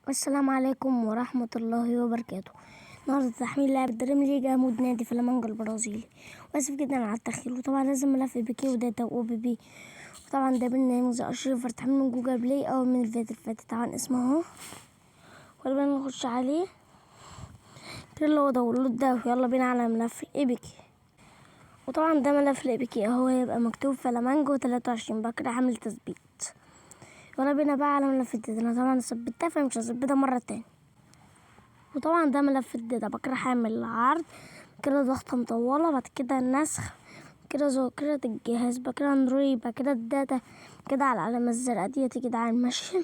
السلام عليكم ورحمة الله وبركاته. النهارده تحميل لعبة دريم ليجا mod نادي فلامنجو البرازيلي. واسف جدا على التأخير. وطبعا لازم ملف APK و data و OBB. وطبعا ده برنامج ZArchiver تحميل من جوجل بلاي او من الفيديو اللي فاتت. طبعا اسمه اهو، ولا نخش عليه كده اللي هو download ده. ويلا بينا على ملف ال APK. وطبعا ده ملف ال APK اهو، هيبقى مكتوب فلامنجو 23. بقى كده عامل تثبيت. ولا بينا بقى على ملف ال data. انا طبعا ثبتها فمش هثبتها مرة تاني. وطبعا ده ملف ال data. بقى كده هعمل عرض كده، ضغطة مطولة، بعد كده النسخ كده، ذاكرة الجهاز، بقى كده اندرويد، بقى كده ال data كده على العلامة الزرقاء ديت كده على المشي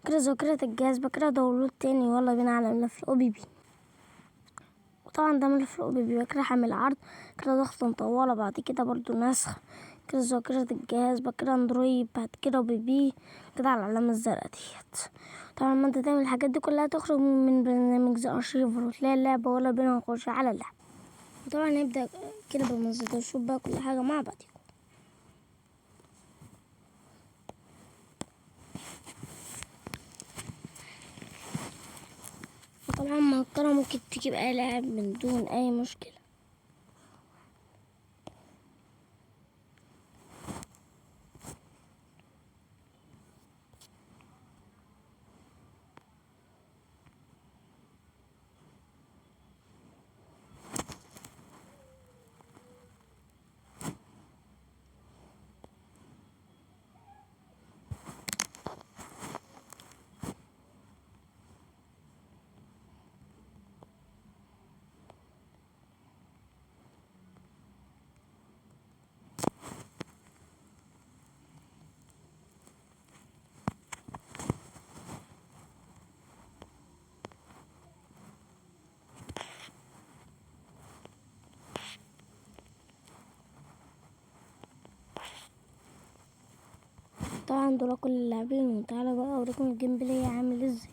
كده، ذاكرة الجهاز، بقى كده download تاني. ويلا بينا على ملف ال OBB. وطبعا ده ملف ال OBB. بقى كده هعمل عرض كده، ضغطة مطولة، بعد كده برضو نسخ كده، ذاكرة الجهاز، بعد كده اندرويد، بعد كده OBB كده على العلامة الزرقاء ديت. طبعا ما انت تعمل الحاجات دي كلها تخرج من برنامج ZArchiver وتلاقي اللعبة. ولا بينا نخش على اللعبة. وطبعا نبدأ كده بالمنظر ده، نشوف بقى كل حاجة مع بعض. وطبعا مهكرة ممكن تجيب اي لاعب من دون اي مشكلة. طبعا دول كل اللاعبين. وتعالى بقى اوريكم ال gameplay عامل ازاي.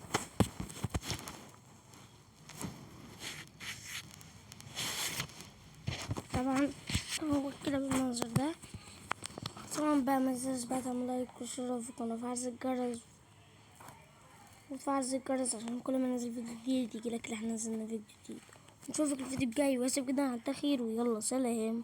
طبعا هو كده بالمنظر ده. طبعا بقى ما تنساش بقى تعمل like و share في القناه وتفعل زر الجرس عشان كل ما انزل فيديو جديد يجيلك اللي احنا نزلنا فيديو جديد. نشوفك الفيديو الجاي. واسف جدا على التاخير، ويلا سلام.